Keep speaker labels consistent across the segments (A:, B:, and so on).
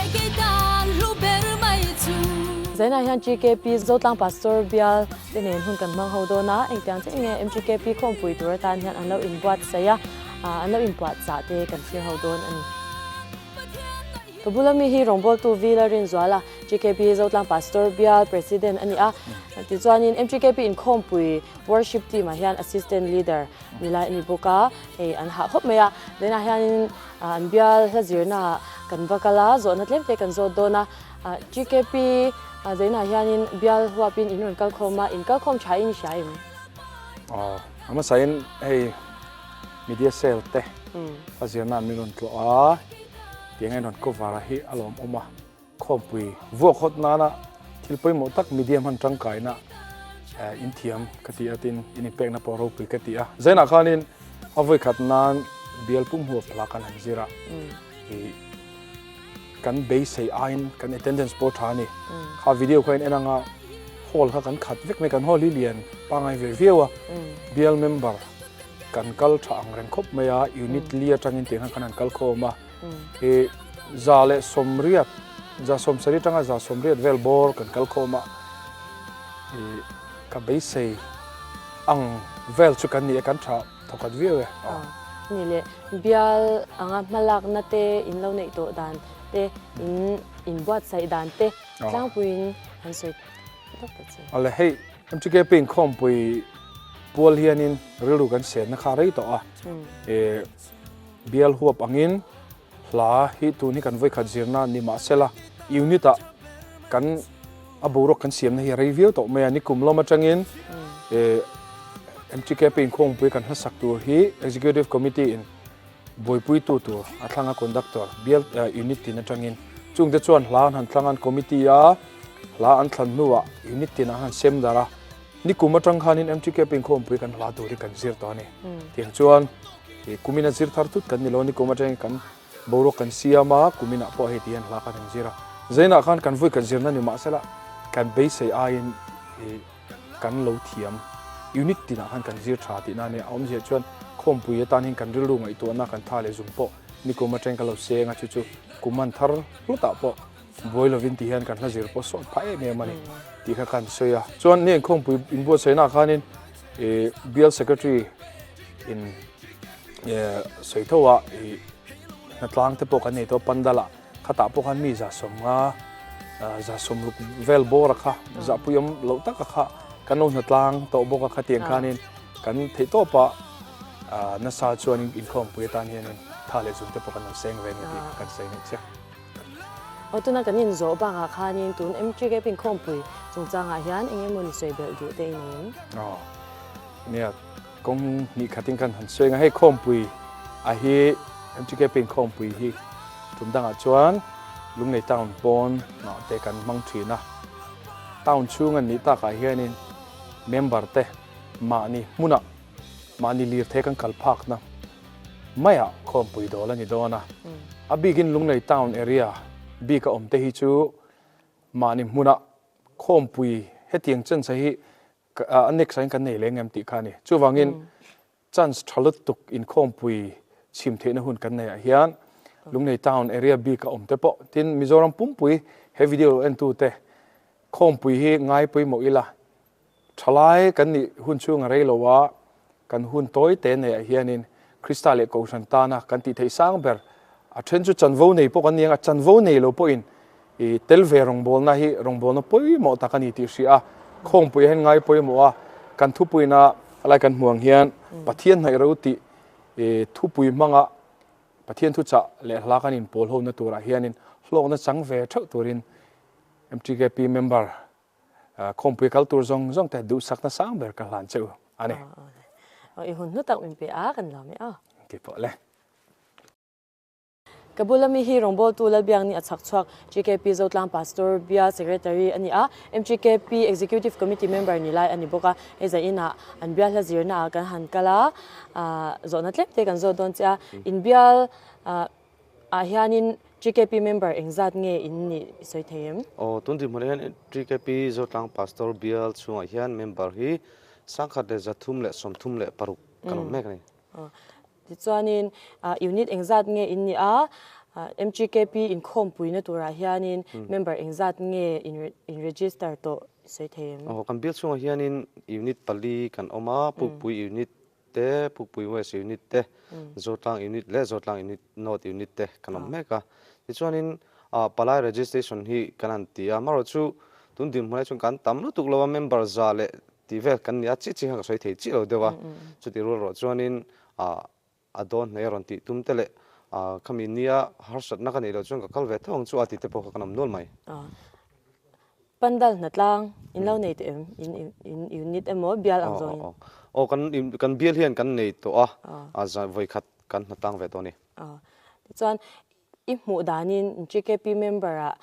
A: leh kei tan hlu ber mai chu.
B: Zainah hian GKP Zotlang Pastor bial te nen hun kan hmang ho dawn a, engtiang chiah nge MGKP khawmpui tur atan hian an lo inbuatsaih a, an lo inpuahchah te kan thlir ho dawn a ni. Ka bula mi hi rawngbawltu V Lalrinzuala, GKP Zotlang Pastor bial President a ni a, tichuanin MGKP inkhawmpui Worship team ah hian Assistant Leader ni lai a ni bawk a, hei an hah khawp mai a, tunah hianin an bial hla zirna ah kan va kal a, zawhna tlem te kan zawt dawn a, GKP zainah hianin bial huapin in rawn kal khawm a, in kal khawm tha in hria em?
C: Aw, a hmasain hei media cell te hla zirna an min rawn tlawh a, tiang hian rawn cover a hi a lawmawm a. Khawmpui vuak hawt nana thil pawimawh tak media hman tangkaina in thiam ka ti a tin in inpekna pawh ropui ka ti a. Zainah khanin a vawi khat nan bial pum huap hla kan han zir a, i kan beisei aiin kan attendance pawh tha a ni. Kha video kha in en anga hall kha kan khat vek mai, kan hall hi lian pangngai ve viau a, bial member kan kal tha ang reng khawp mai a, unit li atangin tiang khan kan han kal khawm a. I 180, 170 atanga 180 vel bawr kan kal khawm a, i ka beisei ang vel chu kan ni e, kan tha thawkhat viau e.
B: Ni leh bial anga hmalakna te in lo neih tawh dan te, in inbuatsaih dan te tlangpuiin han sawi deuh ta che.
C: Awle hei MTKP inkhawmpui pual hianin rilru kan senna kha rei tawh a, i Bial huap angin hla hi tun hi kan vawikhat zirna ni mahsela unit ah kan a boruak kan siamna hi a rei viau tawh mai a, nikum lawm atangin MTKP inkhawmpui kan hlasak tur hi Executive Committee in buaipuitu tur a thlang a conductor bial unit tin atangin chungte chuan hla an han thlang an committee a hla an thlan hnuah unit tin an han sem darh a, nikum atang khanin MTKP inkhawmpui kan hla tur hi kan zir tawh a ni. Tiang chuan I kumin a zir thar thut kan ni lo a ni, kum atangin kan boruak kan siam a, kuminah pawh hei ti hian hla khan an zir a. Zainah khan kan vawi kan zirna ni mahsela kan beisei aiin i kan lo thiam unit tinah khan kan zir tha tihna a nia. A awmzia chuan khawmpui atan hian kan rilru ngaihtuahna kan tha leh zum pawh ni kum atangin ka lo seng a, chu chu kum an thar hlutah pawh buai lovin ti hian kan hla zir pawh sawt phah em em a ni tih kha kan sawi a. Chuan ni inkhawmpui inbuatsaihnaah khanin I bial secretary in sawi tho a i hnatlang te pawh kan nei tawh pandal ah khatah pawh khan mi 150 160 vel bawr a kha zahpui awm loh tak a kha kan lo hnatlang tawh bawk a khatiang khanin kan theih tawp a nasa chuan inkhawmpui atan hianin tha leh zung te pawh kan lo seng ve a ni tih kan sawi ngei chiah.
B: Aw tuna kan inzawh bakah khanin tun MTK Pinkhawmpui chungchangah hian eng emaw ni sawi belh duh te i nei em?
C: Aw nia kawng hnih khatin khan han sawi ang a, hei khawmpui a hi MTK Pinkhawmpui hi tum dangah chuan Lunglei town pawn mah te kan hmang thin a, town chhung an nih takah hianin member te mahni hmunah mahni lirthei kan kal phakna maiah khawmpui dawl a ni dawn a, a bikin Lunglei town area bika awm te hi chu mahni hmuna khawmpui hetiang chance hi a next ah hian kan nei leng em tih kha a ni. Chuvangin chance tha lutuk inkhawmpui chhim theihna hun kan neihah hian Lunglei town area bika awm te pawh tin Mizoram pumpui he video lo entu te khawmpui hi ngai pawimawh ila Thalai kan nih hun chhung a rei lo a, kan hun tawi te neiah hianin Krista leh Kohhran tana kan tih theih sang ber a then chu chanvo nei pawh kan ni ang a, chanvo nei lo pawhin i tel ve rawngbawlna hi rawngbawlna pawimawh tak a ni tih hria a, khawngpui hian ngai pawimawh a, kan thupuina helai kan hmuh ang hian Pathian hnaih ro tih i thupui hmanga Pathian thuchah leh hla kan inpawl hona turah hianin hlawkna chang ve theuh turin MTKP member Khawmpui kal tur zawng zawng te duhsakna sang ber ka hlan che u a ni.
B: I hun hnu tak min pe a, kan lawm e aw.
C: Ti pawh le.
B: Ka bula mi hi rawngbawltu Lalbiakni a chhak chhuak GKP Zotlang Pastor Bial Secretary a ni a, MGKP Executive Committee member ni lai a ni bawk a. Hei zan inah an bial hla zirna ah kan han kal a, zawhna tlem te kan zawt dawn che a. In bial ah hianin GKP member engzat nge in nih i sawi thei em?
D: Aw, tun dinhmunah hian GKP Zotlang Pastor Bial chhungah hian member hi 1336 kan awm mek a ni.
B: Aw, tichuanin unit engzat nge in nih a, MGKP inkhawmpuina turah hianin member engzat nge in register tawh i sawi thei em?
D: Aw, kan bial chhungah hianin unit pali kan awm a, Pukpui unit te, Pukpui West unit te, Zotlang unit leh Zotlang unit North unit te kan awm mek a. Tichuanin palai registration hi kan han ti a, amaherawhchu tun dinhmunah chuan kan tam lutuk lo a, member za leh tih vel kan ni a, chi chi khan ka sawi thei chiah lo deuh a, chutih rual erawh chuanin a dawn hnaih a rawn tih tum te leh khami nia harsatna ka neih loh chuan ka kal ve tho ang chu a ti te pawh kha kan awm nual mai.
B: Pandal hnatlang in lo nei tawh em? In in unit emaw bial ang zawngin?
D: Aw kan kan bial hian kan nei tawh a, vawikhat kan hnatlang ve tawh a ni.
B: Tichuan I hmuh danin GKP member ah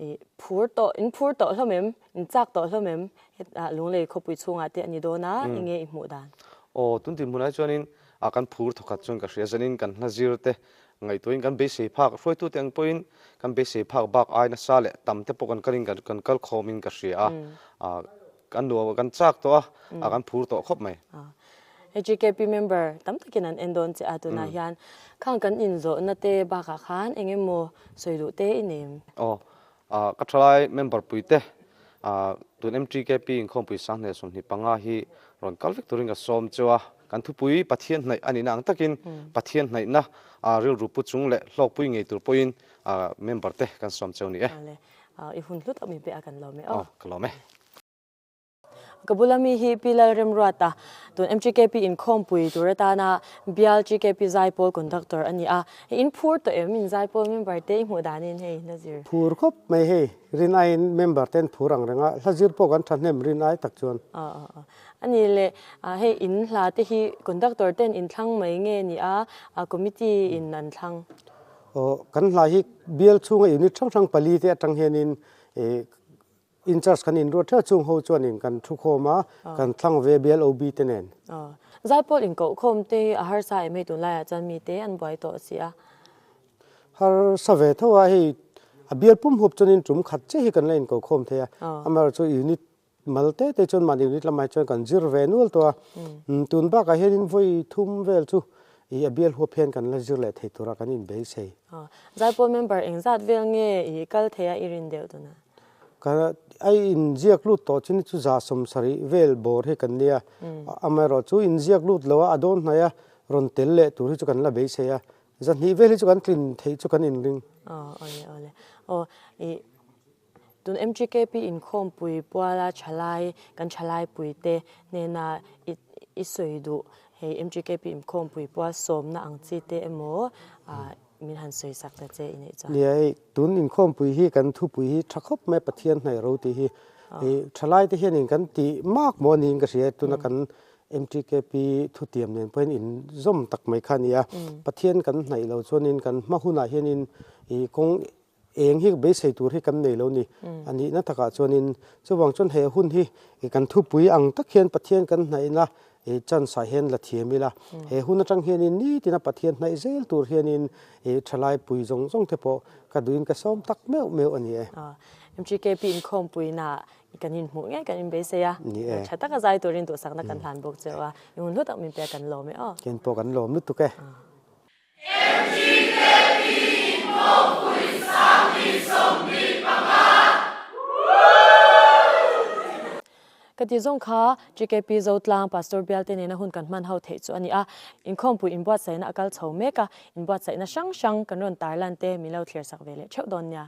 B: i phur tawh, in phur tawh hlawm em? In chak tawh hlawm em? Hetah Lunglei khawpui chhungah te a ni dawn a, enge i hmuh dan?
D: Aw, tun tih hmunah chuanin a kan phur thawkhat chuan ka hria zanin kan hla zir te ngaihtuahin kan beisei phak, hruaitute ang pawhin kan beisei phak bak ai nasa leh tam te pawh kan kalin kan kal khawmin ka hria a, Kan nuam kan chak tawh a, a kan phur tawh khawp mai.
B: HGKP member tam takin an en dawn che a tunah hian khang kan inzawhna te bakah khan eng emaw sawi duh te i nei em?
D: Aw, ka thalai member pui te tun MTKP inkhawmpui Sanghne 25 hi rawn kal vek turin ka sawm cheu a, kan thupui Pathian hnaih a nihna ang takin Pathian hnaihna rilru pu chung leh hlawkpui ngei tur pawhin member te kan sawm cheu ni e.
B: I hun hlu tak min pe a kan lawm e aw.
D: Aw, ka lawm e.
B: Ka bula mi hi Pi Lalremruata, tun MGKP inkhawmpui tur atana bial GKP Zaipawl conductor a ni a. Hei in phur tawh em? In Zaipawl member te i hmuh danin hei hla zir.
E: Phur khawp mai hei, rin aiin member te an phur ang reng a, hla zir pawh kan thahnem rin ai tak chuan.
B: Aw aw aw. A ni le, hei in hla te hi conductor ten in thlang mai nge ni a, committee in an thlang?
E: Aw, kan hla hi bial chhunga unit hrang hrang pali te atang hianin in charge kan inruat ṭheuh chung ho chuanin kan thu khawm a, kan thlang ve bial OB te nen.
B: Aw, Zaipawl inkoh khawm te hi a harsa em hei tunlaiah chuan mite an buai tawh si a.
E: Harsa ve tho a, hei a bial pum hup chuanin tum khat chiah hi kan la inkoh khawm thei a, amaherawhchu unit Mal te te chuan mahni unit lamah hi chuan kan zir ve nual tawh a, tun bakah hianin vawi thum vel chu ih a bial huap hian kan la zir leh thei tura kan inbeisei.
B: Zaipawl member engzat vel nge i kal thei a i rin deuh tunah?
E: Ka a inziak lut tawh chin hi chu 170 vel bawr hi kan nia, amaherawh chu inziak lut lo a, a dawn hnaih a rawn tel leh tur hi chu kan la beisei a, 200 vel hi chu kan tlin theih chu kan inring.
B: Aw awle awle aw ih Tun MGKP inkhawmpui puala thalai, kan thalaipuite hnena i sawi duh hei MGKP inkhawmpui pual sawmna ang chi te emaw min han sawi sak ta che i neih chuan.
E: Nia hei tun inkhawmpui hi kan thupui hi tha khawp mai Pathian hnaih ro tih hi thalaite hianin kan tih mak maw niin ka hria tuna kan MTKP thutiam nen pawhin inzawm tak mai kha a ni a, Pathian kan hnaih lo chuanin kan hma hunah hianin kawng Eng hi beisei tur hi kan nei lo ni. A nihna takah chuanin chuvang chuan he hun hi kan thupui ang tak hian Pathian kan hnaihna chance ah hian la thiam ila. He hun atang hianin nitina Pathian hnaih zel tur hianin thalai pui zawng zawng te pawh ka duhin ka sawm tak meuh meuh a ni e.
B: MGKP inkhawmpuina kan inhmuh ngei kan inbeisei a. Tha taka zai turin duhsakna kan hlan bawk cheu a. I hun hlu tak min pek kan lawm e aw.
E: Ken pawh kan lawm lutuk e.
B: Ka ti zawng kha GKP Zotlang Pastor bialte nena hun kan hman ho theih chu a ni a, inkhawmpui inbuatsaihna a kal chho mek a, inbuatsaihna hrang hrang kan rawn tarlan te min lo thlir sak ve leh theuh dawn nia.